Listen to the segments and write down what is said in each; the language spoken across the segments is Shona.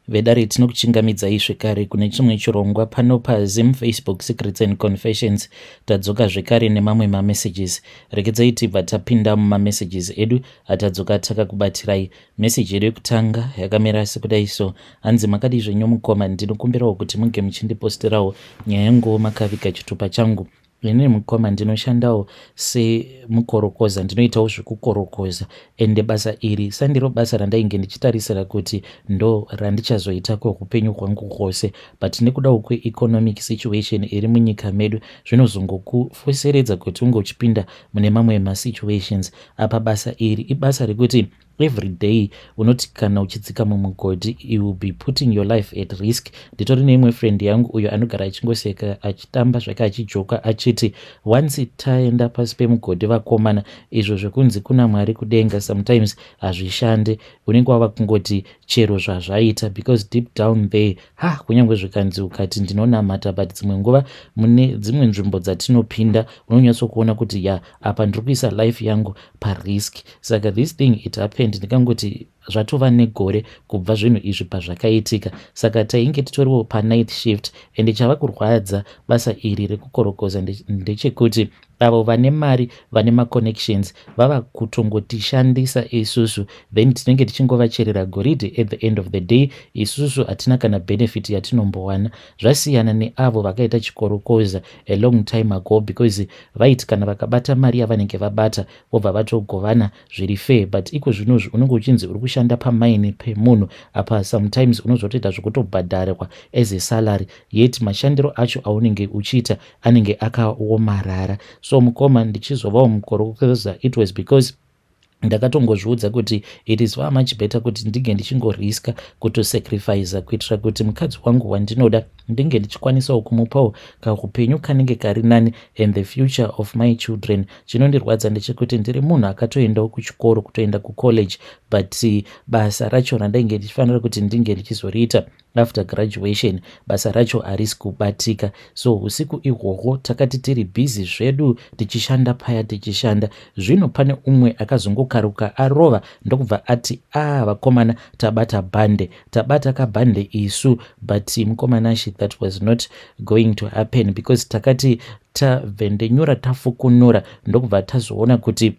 Vedare, tinokuchingamidzai zvekare kune chimwe chirongwa pano paZim Facebook Secrets and Confessions. Tadzoka zvekare nemamwe mamessages. Regedzai tibva tapinda mumamessages edu atadzoka takakubatirai. Meseji yedu yekutanga yakamira sekudai so. Hanzi, "Makadii zvenyu mukoma? Ndinokumbirawo kuti munge muchindiposterawo nyaya yanguwo makaviga chitupa changu. Inini mukoma ndinoshandawo semukorokoza, ndinoitawo zvekukorokoza, ende basa iri sandiro basa randainge ndichitarisira kuti ndo randichazoita kweupenyu hwangu hwose, but nekudawo kweeconomic situation iri munyika medu zvinozongokufoseredza kuti unge uchipinda mune mamwe masituations. Apa basa iri ibasa rekuti every day unoti kana uchidzika mumugodhi, you will be putting your life at risk. Nditori neimwe friend yangu uyo anogara achingoseka, achitamba zvake, achijoka, achiti once taenda pasi pemugodhi vakomana, izvo zvekunzi kuna Mwari kudenga sometimes hazvishande. Unenge wava kungoti chero zvazvaita, because deep down there, ha, kunyange zvikanzi ukati ndinonamata, but dzimwe nguva mune dzimwe nzvimbo dzatinopinda unonyatsokuona kuti ya, apa ndiri kuisa life yangu parisk. Saka this thing, it happened, ndikangoti zvatova negore kubva zvinhu izvi pazvakaitika. Saka tainge titoriwo panight shift, ende chava kurwadza basa iri rekukorokoza ndechekuti avo vane mari, vane maconnections, vava kutongotishandisa isusu, then tinenge tichingovacherera goridhe. At the end of the day isusu hatina kana benefit yatinombowana. Zvasiyana neavo vakaita chikorokoza a long time ago, because vaiti kana vakabata mari yavanenge vabata, vobva vatogovana zviri fair. But iko zvinozvi unenge uchinzi uri kushanda pamaini pemunhu, apa sometimes unozotoita zvekutobhadharwa as a salary, yet mashandiro acho aunenge uchiita anenge akaomarara. So mukoma, ndichizovawo mukorokoza, it was because ndakatongozviudza kuti it is far much better kuti ndinge ndichingoriska kutosacrifica kuitira kuti mukadzi wangu wandinoda ndinge ndichikwanisawo kumupawo kaupenyu kanenge kari nani and the future of my children. Chinondirwadza ndechekuti ndiri munhu akatoendawo kuchikoro, kutoenda kucollege, but basa racho randainge ndichifanira kuti ndinge ndichizoriita after graduation, basa racho harisi kubatika. So usiku ihwohwo takati tiri busy zvedu tichishanda paya, tichishanda zvino, pane umwe akazongokaruka arova, ndokubva ati, "A ah, vakomana, tabata bhande, tabata kabhande isu." But mukomanashi, that was not going to happen, because takati tavhendenyura, tafukunura, ndokubva tazoona kuti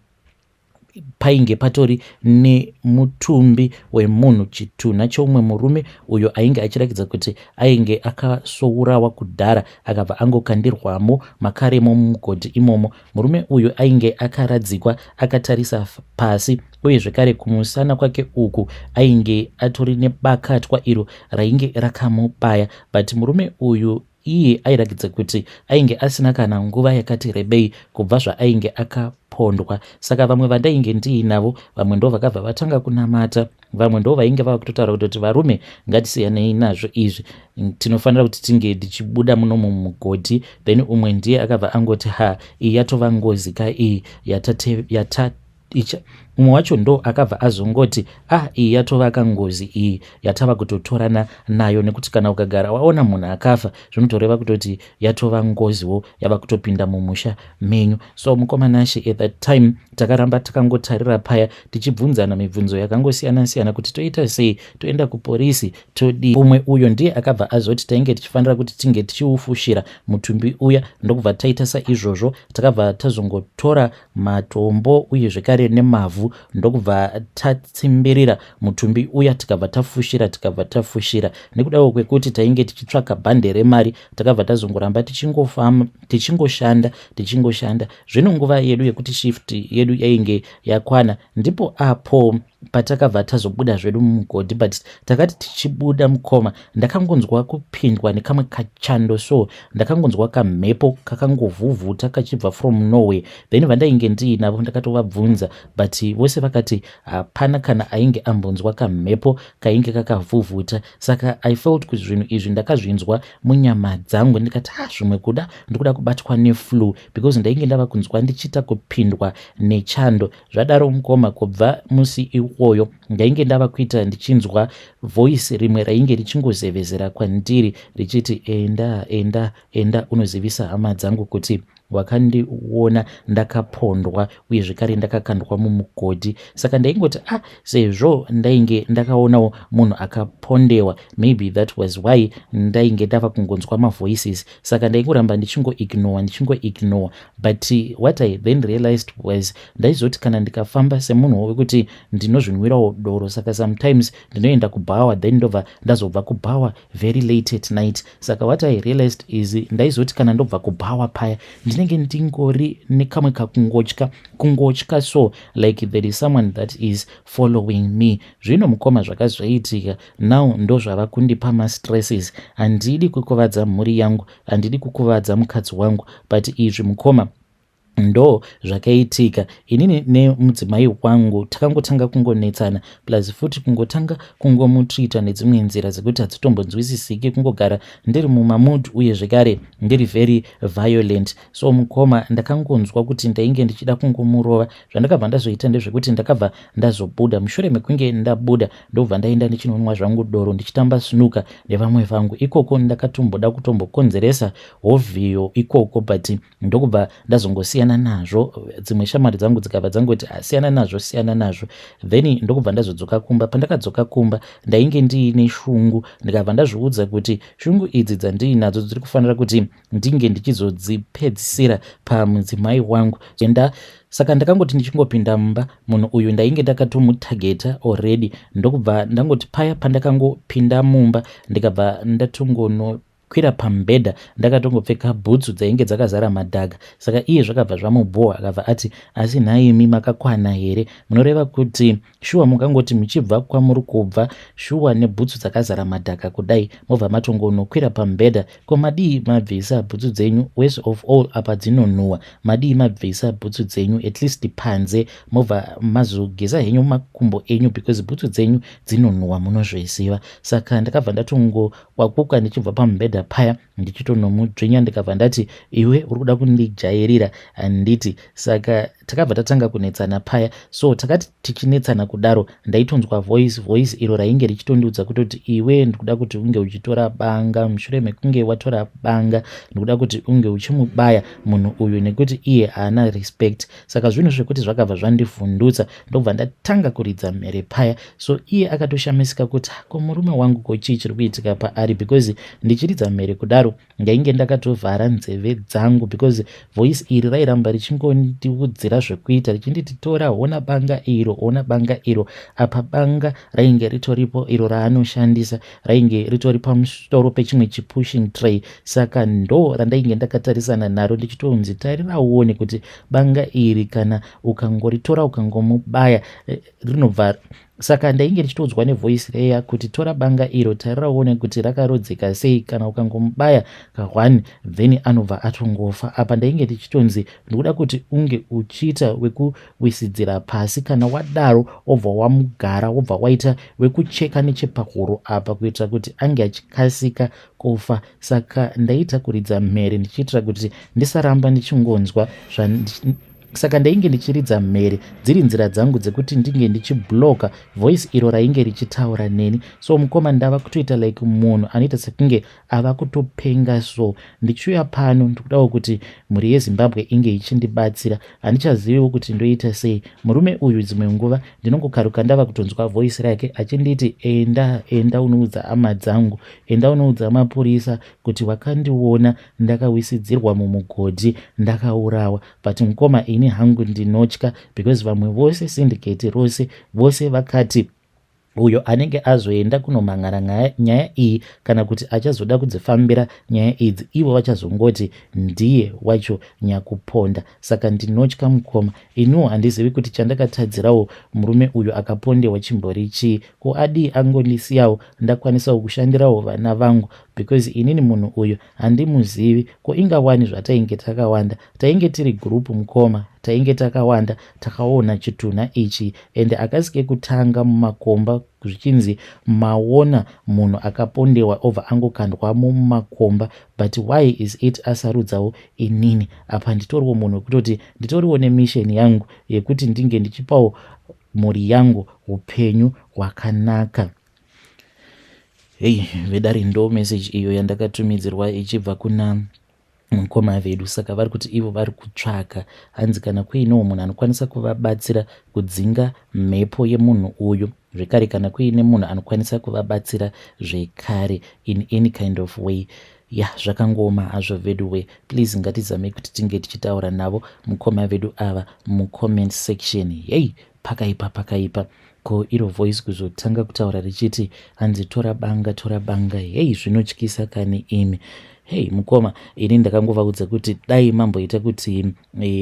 painge patori nemutumbi wemunhu, chitunha cheumwe murume uyo ainge achiratidza kuti ainge akasourawa kudhara, akabva angokandirwamo makaremo mumugodhi imomo. Murume uyu ainge akaradzikwa akatarisa pasi, uye zvekare kumusana kwake uku ainge atori nebakatwa iro rainge rakamubaya. But murume uyu iye airatidza kuti ainge asina kana nguva yakati rebei kubva zvaainge akapondwa. Saka vamwe vandainge ndiinavo, vamwe ndo vakabva vatanga kunamata, vamwe ndo vainge vava kutotaura kutoti, "Varume, ngatisiyanei nazvo izvi, tinofanira kuti tinge tichibuda muno mumugodhi." Then umwe ndiye akabva angoti, "Ha, iyi yatova ngozi ka iyi yata icha." Mumwe wacho ndo akabva azongoti, "Ah, iyi yatova kangozi iyi yatava kutotorana nayo, nekuti kana ukagara waona munhu akafa, zvinotoreva kutoti yatova ngoziwo yava kutopinda mumusha menyu." So mukomanashe, at that time takaramba takangotarira paya, tichibvunzana mibvunzo yakangosiyana-siyana kuti toita sei, toenda kuporisi, todii. Umwe uyo ndiye akabva azoti tainge tichifanira kuti tinge tichiufushira mutumbi uya, ndokubva taita saizvozvo. Takabva tazongotora matombo uye zvekare nemavhu, ndokubva tatsimbirira mutumbi uya, tikabva tafushira, tikabva tafushira. Nekudawo kwekuti tainge tichitsvaka bhande remari, takabva tazongoramba tichingofamba, tichingoshanda, tichingoshanda. Zvino nguva yedu yekuti shift yedu yainge yakwana, ndipo apo patakabva tazobuda zvedu mumugodhi. But takati tichibuda mukoma, ndakangonzwa kupindwa nekamwe kachando, so ndakangonzwa kamhepo kakangovhuvhuta kachibva from nowhere. Then vandainge ndiinavo ndakatovabvunza, but vose vakati hapana kana ainge ambonzwa kamhepo kainge kakavhuvhuta. Saka I felt kuti zvinhu izvi ndakazvinzwa munyama dzangu, ndikati, "Ha, zvimwe kuda ndikuda kubatwa neflu," because ndainge ndava kunzwa ndichiita kupindwa nechando. Zvadaro mukoma, kubva musi iwoyo ndainge ndava kuita ndichinzwa voice rimwe rainge richingozevezera kwandiri richiti, "Enda, enda, enda unozivisa hama dzangu kuti wakandiona ndakapondwa uye zvekare ndakakandwa mumugodhi. Saka ndaingoti ah, sezvo ndainge ndakaonawo munhu akapondewa, maybe that was why ndainge ndava kungonzwa mavoices. Saka ndaingoramba ndichingoignore, ndichingoignore, but what I then realized was ndaizoti kana ndikafamba semunhu wekuti ndinozvinwirawo doro, saka sometimes ndinoenda kubhawa, then ndobva ndazobva kubhawa very late at night. Saka what I realized is ndaizoti kana ndobva kubhawa paya, ndinenge ndingori nekamwe kakungotya, kungotya, so like there is someone that is following me. Zvino mukoma, zvakazoitika now ndo zvava kundipa mastresses. Handidi kukuvadza mhuri yangu, handidi kukuvadza mukadzi wangu, but izvi, mukoma, ndo zvakaitika. Inini nemudzimai wangu takangotanga kungonetsana, plus futi kungotanga kungomutreata nedzimwe nzira dzekuti hadzitombonzwisisiki, kungogara ndiri mumamood, uye zvekare ndiri very violent. So mukoma, ndakangonzwa kuti ndainge ndichida kungomurova. Zvandakabva ndazoita ndezvekuti ndakabva ndazobuda. Mushure mekunge ndabuda, ndobva ndaenda ndichinonwa zvangu doro, ndichitamba snooker nevamwe vangu ikoko. Ndakatomboda kutombokonzeresa hovhiyo ikoko, but ndokubva ndazongosiyana nazvo. Dzimwe shamwari dzangu dzikabva dzangoti, "Siyana nazvo, siyana nazvo." Then ndokubva ndazodzoka kumba. Pandakadzoka kumba, ndainge ndiine shungu. Ndikabva ndazviudza kuti shungu idzi dzandiinadzo dziri kufanira kuti ndinge ndichizodzipedzisira pamudzimai wangu. Enda, saka ndakangoti ndichingopinda mumba, munhu uyu ndainge ndakatomutargeta already. Ndokubva ndangoti paya pandakangopinda mumba, ndikabva ndatongono kwira pamubhedha ndakatongopfeka bhutsu dzainge dzakazara madhaga. Saka iye zvakabva zvamubhowa, akabva ati, "Asi nhaimi, makakwana here? Munoreva kuti shuwa mukangoti muchibva kwamuri kubva, shuwa nebhutsu dzakazara madhaka kudai, mobva matongonokwira pamubhedha? Ko madii mabvisa bhutsu dzenyu? Worst of all, apa dzinonhuhwa. Madii mabvisa bhutsu dzenyu at least panze, mobva mazogeza henyu makumbo enyu, because bhutsu dzenyu dzinonhuhwa, munozviziva." Saka ndakabva ndatongokwakuka ndichibva pamubhedha paya, ndichitonomudzvinya. Ndikabva ndati, "Iwe uri kuda kundijairira, handiti?" Saka takabva tatanga kunetsana paya. So takati tichinetsana kudaro, ndaitonzwa voice iro rainge richitondiudza kutoti, "Iwe, ndikuda kuti unge uchitora banga. Mushure mekunge watora banga, ndikuda kuti unge uchimubaya munhu uyu, nekuti iye haana respect." Saka zvinhu zvekuti zvakabva zvandivhundutsa, ndobva ndatanga kuridza mhere paya. So iye akatoshamisika kuti, "Ko murume wangu, ko chii chiri kuitika paari?" Because ndichiridza mhere kudaro, ndainge ndakatovhara nzeve dzangu, because voice iri rairamba richingondiudzira zvekuita, richinditi, "Tora, hona banga iro, ona banga iro." Apa banga rainge ritoripo, iro raanoshandisa, rainge ritori pamusoro pechimwe chipushing tray. Saka ndo randainge ndakatarisana naro, ndichitonzi, "Tarira uone kuti banga iri, kana ukangoritora ukangomubaya, rinobva." Saka ndainge ndichitoudzwa nevoice reya kuti, "Tora banga iro, tarira uone kuti rakarodzeka sei. Kana ukangomubaya ka1, then anobva atongofa." Apa ndainge ndichitonzi, "Ndikuda kuti unge uchiita wekuwisidzira pasi. Kana wadaro, wobva wamugara, wobva waita wekucheka nechepahuro apa, kuitira kuti ange achikasika kufa." Saka ndaita kuridza mhere ndichiitira kuti ndisaramba ndichingonzwa. Saka ndainge ndichiridza mhere, dziri nzira dzangu dzekuti ndinge ndichiblocka voice iro rainge richitaura neni. So mukoma, ndava kutoita like munhu anoita sekunge ava kutopenga. So ndichiuya pano, ndikudawo kuti mhuri yeZimbabwe inge ichindibatsira. Handichaziviwo kuti ndoita sei. Murume uyu, dzimwe nguva ndinongokaruka ndava kutonzwa voice rake achinditi, "Enda, enda unoudza hama dzangu, enda unoudza mapurisa kuti wakandiona ndakawisidzirwa mumugodhi, ndakaurawa." But mukoma, ini hangu ndinotya, because vamwe vose, syndicate rose, vose vakati uyo anenge azoenda kunomhan'ara nyaya iyi, kana kuti achazoda kudzifambira nyaya idzi, ivo vachazongoti ndiye wacho nyakuponda. Saka ndinotya, mukoma. Iniwo handizivi kuti chandakatadzirawo murume uyu akapondewa chimbori chii. Ko adii angondisiyawo ndakwanisawo kushandirawo vana vangu? Because inini munhu uyu handimuzivi. Ko ingawani zvatainge takawanda, tainge tiri group, mukoma, tainge takawanda takaona chitunha ichi, ende akasi kekutanga mumakomba zvichinzi maona munhu akapondewa obva angokandwamo mumakomba. But why is it asarudzawo inini? Apa nditoriwo munhu wekutoti nditoriwo nemission yangu yekuti ndinge ndichipawo mhuri yangu upenyu hwakanaka. Hei vedare, ndo message iyo yandakatumidzirwa ichibva kuna Mukoma vedu saka vari kuti ivo vari kutsvaka hanzi kana kuinewo munhu anokwanisa kuvabatsira kudzinga mhepo yemunhu uyu zvekare, kana kuine munhu anokwanisa kuvabatsira zvekare in any kind of way. Ya, zvakangooma hazvo vedu we. Please, ngatizamei kuti tinge tichitaura navo mukoma vedu ava mucomment section. Hei, pakaipa, pakaipa. Ko iro voice kuzotanga kutaura richiti hanzi, "Tora banga, tora banga." Hei, zvinotyisa kani imi. Hei mukoma, ini ndakangovaudza kuti dai mamboita kuti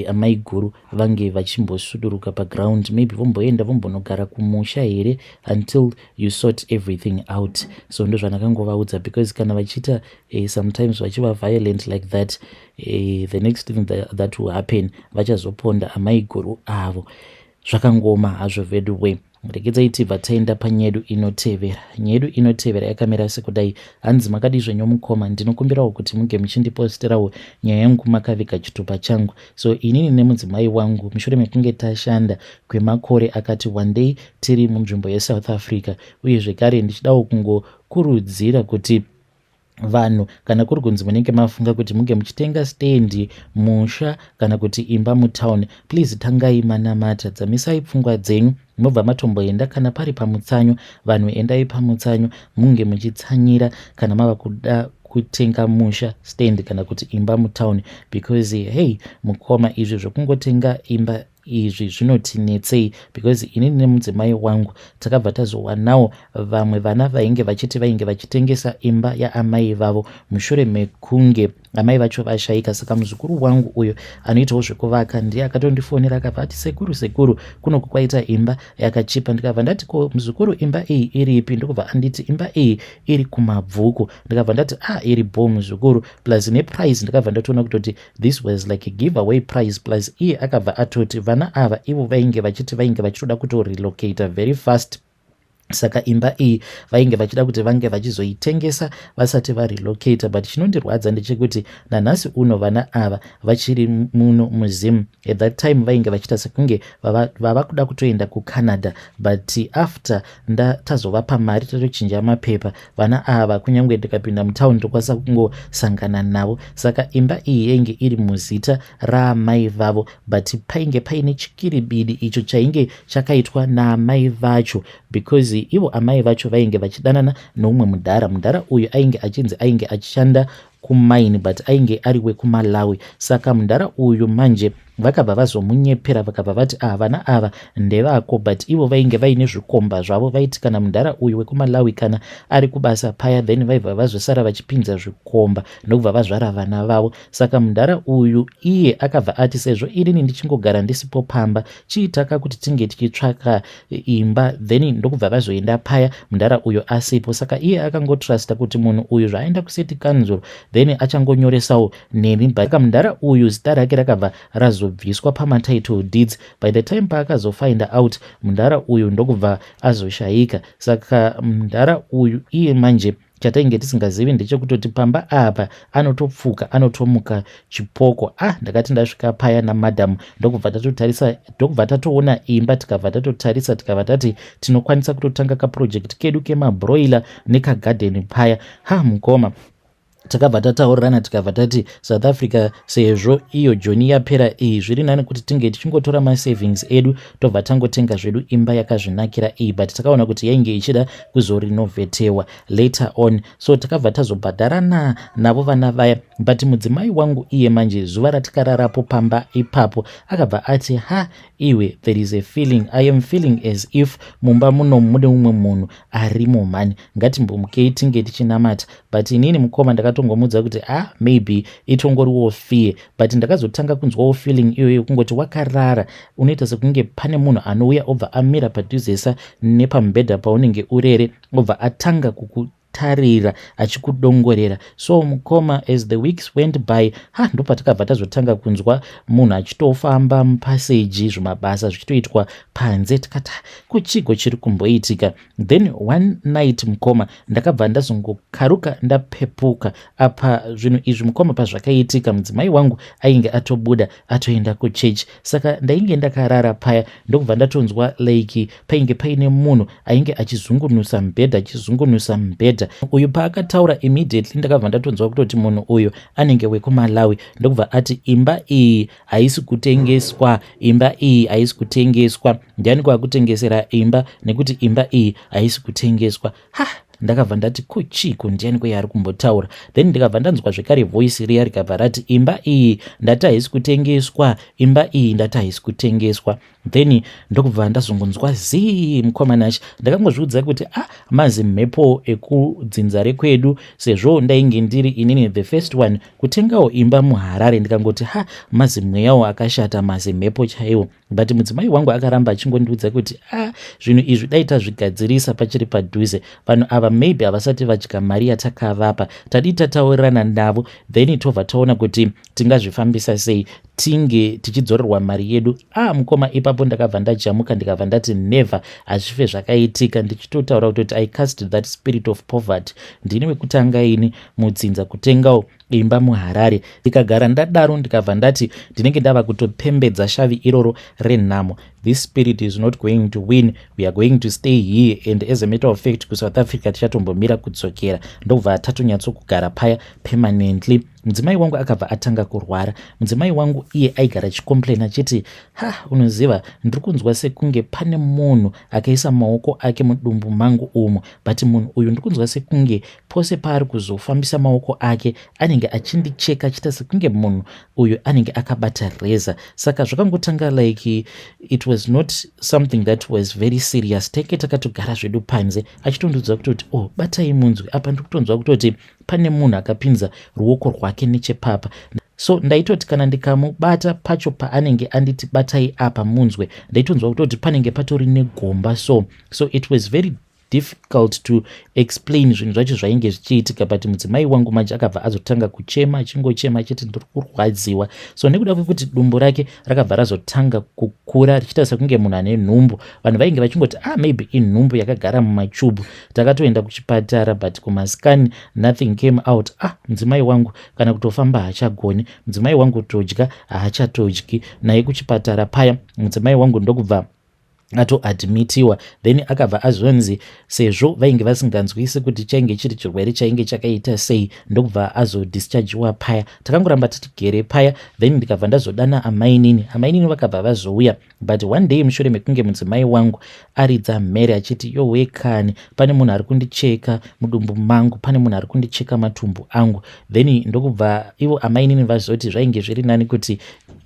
amai guru vange vachimbosuduruka paground, maybe vomboenda vombonogara kumusha here until you sort everything out. So ndo zvandakangovaudza, because kana vachiita sometimes vachiva violent like that, the next thing that will happen, vachazoponda amai guru avo. Zvakangoma hazvo vedu we. Regedzai tibva taenda panyedu inotevera. Nyedu inotevera yakamira sekudai. Hanzi, "Makadi zvenyu mukoma? Ndinokumbirawo kuti muge muchindiposterawo nyaya yangu makaviga chitupa changu. So inini nemudzimai wangu, mushure mekunge tashanda kwemakore akati one day tiri munzvimbo yeSouth Africa, uye zvekare ndichidawo kungokurudzira kuti vanhu, kana kuri kunzi munenge mafunga kuti munge muchitenga stendi, musha kana kuti imba mutauni, please tangai manamata, dzamisai pfungwa dzenyu, mobva matomboenda kana pari pamutsanyo. Vanhu, endai pamutsanyo, munge muchitsanyira kana mava kuda kutenga musha, stand kana kuti imba mutauni, because hey mukoma, izvi zvokungotenga imba izvi zvinotinetsei, because inini nemudzimai wangu takabva tazowanawo vamwe vana vainge vachiti vainge vachitengesa imba yaamai vavo mushure mekunge amai vacho vashayika. Saka muzukuru wangu uyo anoitawo zvekuvaka ndiye akatondifonera, akabva ati, 'Sekuru, sekuru, kunoku kwaita imba yakachipa.' Ndikabva ndati, 'Ko muzukuru, imba iyi iripi?' Ndokubva anditi imba iyi iri kuMabvuku. Ndikabva ndati, 'Ah, iri bo muzukuru.' Plus neprice ndakabva ndatoona kutoti this was like a give away price. Plus iye akabva atoti vana ava ivo vainge vachiti vainge vachitoda kutorelocata very fast, saka imba iyi vainge vachida kuti vange vachizoitengesa vasati varelocata. But chinondirwadza ndechekuti nanhasi uno vana ava vachiri muno muZim. At that time vainge vachiita sekunge vava kuda kutoenda kuCanada, but after tazovapa mari, tatochinja mapepa, vana ava kunyange ndikapinda mutauni tokwanisa kungosangana navo. Saka imba iyi yainge iri muzita raamai vavo, but painge paine chikiribidi icho chainge chakaitwa naamai vacho, because ivo amai vacho vainge vachidanana noumwe mudhara. Mudhara uyu ainge achinzi ainge achishanda kumaini, but ainge ari wekuMalawi. Saka mudhara uyu manje vakabva vazomunyepera, vakabva vati, 'Ah, vana ava ndevako,' but ivo vainge vaine zvikomba zvavo. Vaiti kana mudhara uyu wekuMalawi kana ari kubasa paya, then vaibva vazosara vachipinza zvikomba, ndokubva vazvara vana vavo. Saka mudhara uyu iye akabva ati, 'Sezvo irini ndichingogara ndisipo pamba, chiitaka kuti tinge tichitsvaka imba.' Then ndokubva vazoenda paya mudhara uyu asipo. Saka iye akangotrusta kuti munhu uyu zvaaenda kucity council, then achangonyoresawo neni. But mudhara uyu zita rake rakabva razobviswa pamatitle deeds. By the time paakazofind out, mudhara uyu ndokubva azoshayika. Saka mudhara uyu iye manje chatainge tisingazivi ndechekutoti pamba apa anotopfuka, anotomuka chipoko. Ah, ndakati ndasvika paya namadhamu, ndokubva tatotarisa, ndokubva tatoona imba, tikabva tatotarisa, tikabva tati tinokwanisa kutotanga kaproject kedu kemabroiler nekagadheni paya. Ha mukoma, takabva tataurirana, tikabva tati South Africa, sezvo iyo joni yapera iyi, zviri nani kuti tinge tichingotora masavings edu, tobva tangotenga zvedu imba yakazvinakira iyi. But takaona kuti yainge ichida kuzorenovatewa later on, so takabva tazobhadharana navo vana vaya. But mudzimai wangu iye manje, zuva ratikararapo pamba ipapo, akabva ati, 'Ha iwe, there is a feeling I am feeling, as if mumba muno mune mumwe munhu arimo mhani. Ngatimbomukei tinge tichinamata.' But inini mukoma ndakatongomudza kuti, 'Ah, maybe itongoriwo fear.' But ndakazotanga kunzwawo feeling iyoyo yekungoti wakarara, unoita sekunge pane munhu anouya, obva amira padhuzesa nepamubhedha paunenge urere, obva atanga kukutarira achikudongorera. So mukoma, as the weeks went by, ha, ndopatakabva tazotanga kunzwa munhu achitofamba mupaseji, zvimabasa zvichitoitwa panze. Tikati, 'Kuchigo chiri kumboitika?' Then one night mukoma, ndakabva ndazongokaruka, ndapepuka. Apa zvinhu izvi mukoma pazvakaitika, mudzimai wangu ainge atobuda, atoenda kuchechi. Saka ndainge ndakarara paya, ndokubva ndatonzwa like painge paine munhu ainge achizungunusa mubhedha, achizungunusa mubhedha. kuita. Uyu paakataura, immediately ndakabva ndatonzwa kutoti munhu uyu anenge wekuMalawi. Ndokubva ati, "Imba iyi haisi kutengeswa, imba iyi haisi kutengeswa. Ndiani kwakutengesera imba? Nekuti imba iyi haisi kutengeswa." Ha, ndakabva ndati, "Kuchiko, ndiani kweye ari kumbotaura?" Then ndikabva ndanzwa zvekare voice riya rikabva rati, "Imba iyi ndati haisi kutengeswa, imba iyi ndati haisi kutengeswa." Then ndokubva ndazongonzwa zii. Mukoma Nashe, ndakangozviudza kuti, "Ah, mazimhepo ekudzinza rekwedu," sezvo ndainge ndiri inini the first one kutengawo imba muHarare. Ndikangoti, "Ha, mazimweyawo akashata, mazimhepo chaiwo." But mudzimai wangu akaramba achingondiudza kuti, "A ah, zvinhu izvi dai tazvigadzirisa pachiri padhuze. Vanhu ava maybe havasati vadya mari yatakavapa. Tadii tataurirana navo, then tobva taona kuti tingazvifambisa sei, tinge tichidzorerwa mari yedu?" A ah, mukoma, ipapo ndakabva ndajamuka, ndikabva ndati, "Never, hazvife zvakaitika." Ndichitotaura kutoti, "I cast that spirit of poverty. Ndini wekutanga ini mudzinza kutengawo imba muHarare." Ndikagara ndadaro, ndikabva ndati ndinenge ndava kutopembedza shavi iroro renhamo. This spirit is not going to win. We are going to stay here, and as a matter of fact, kuSouth Africa tichatombomira kudzokera. Ndobva tatonyatsokugara paya permanently. Mudzimai wangu akabva atanga kurwara. Mudzimai wangu iye aigara achicomplain achiti, "Ha, unoziva, ndiri kunzwa sekunge pane munhu akaisa maoko ake mudumbu mangu umo, but munhu uyu ndiri kunzwa sekunge pose paari kuzofambisa maoko ake anenge achindicheka, achiita sekunge munhu uyu anenge akabata reza." Saka zvakangotanga like it was not something that was very serious. Teke takatogara zvedu panze, achitondiudza kutoti, "Oh, batai munzwi apa, ndiri kutonzwa kutoti pane munhu akapinza ruoko rwake nechepapa." So ndaitoti kana ndikamubata pacho paanenge anditi, "Batai apa munzwe," ndaitonzwa kutoti panenge patori negomba. So it was very difficult to explain zvinhu zvacho zvainge zvichiitika. But mudzimai wangu manje akabva azotanga kuchema, achingochema achiti, "Ndiri kurwadziwa." So nekuda kwekuti dumbu rake rakabva razotanga kukura richiita sekunge munhu ane nhumbu, vanhu vainge vachingoti, "Ah, maybe inhumbu yakagara mumachubhu." Takatoenda kuchipatara, but kumascan nothing came out. Ah, mudzimai wangu kana kutofamba haachagoni, mudzimai wangu todya haachatodyi. Naye kuchipatara paya, mudzimai wangu ndokubva atoadmitiwa. Then akabva azonzi, sezvo vainge vasinganzwisi kuti chainge chiri chirwere chainge chakaita sei, ndokubva azodischargiwa paya. Takangoramba titigere paya. Then ndikabva ndazodana amainini. Amainini vakabva vazouya. But one day, mushure mekunge mudzimai wangu aridza mhere achiti, "Yowekani, pane munhu ari kundicheka mudumbu mangu, pane munhu ari kundicheka matumbu angu," then ndokubva ivo amainini vazoti zvainge zviri nani kuti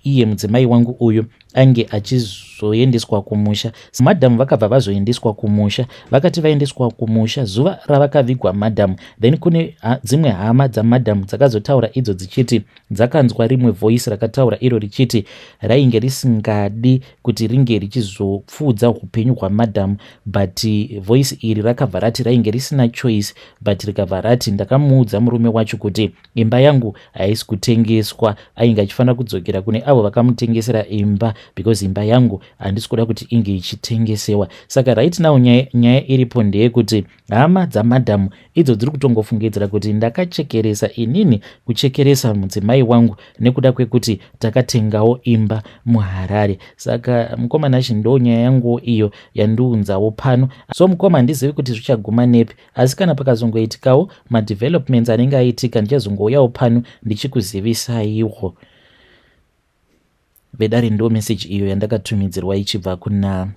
iye mudzimai wangu uyu ange achizoendeswa kumusha. Madhamu vakabva vazoendeswa kumusha. Vakati vaendeswa kumusha, zuva ravakavigwa madhamu, then kune dzimwe hama dzamadhamu dzakazotaura idzo dzichiti dzakanzwa rimwe voice rakataura iro richiti rainge risingadi kuti ringe richizopfuudza upenyu hwamadhamu. But voice iri rakabva rati rainge risina choice, but rikabva rati, "Ndakamuudza murume wacho kuti imba yangu haisi kutengeswa. Ainge achifanira kudzokera kune avo vakamutengesera imba, because imba yangu handisi kuda kuti inge ichitengesewa." Saka right now nyaya iripo ndeyekuti hama dzamadhamu idzo dziri kutongofungidzira kuti ndakachekeresa inini, kuchekeresa mudzimai wangu nekuda kwekuti takatengawo imba muHarare. Saka mukoma Nashe, ndo nyaya yangu iyo yandiunzawo pano. So mukoma, handizivi kuti zvichaguma nepi, asi kana pakazongoitikawo madevelopments anenge aitika, ndichazongouyawo pano ndichikuzivisaiwo. Vedare, ndo message iyo yandakatumidzirwa ichibva kuna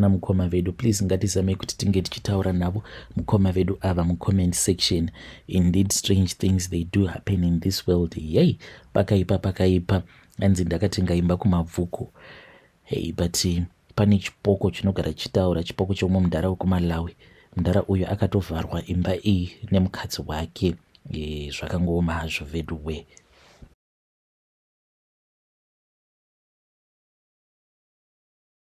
mukoma vedu. Please, ngatizamei kuti tinge tichitaura navo mukoma vedu ava mucomment section. Indeed, strange things, they do happen in this world. Yei, pakaipa, pakaipa. Anzi, "Ndakatenga imba kuMabvuku." Hey, but pane chipoko chinogara chichitaura, chipoko cheumwe mudhara wekuMalawi. Mudhara uyu akatovharwa imba iyi nemukadzi wake. Zvakangooma hazvo vedu we.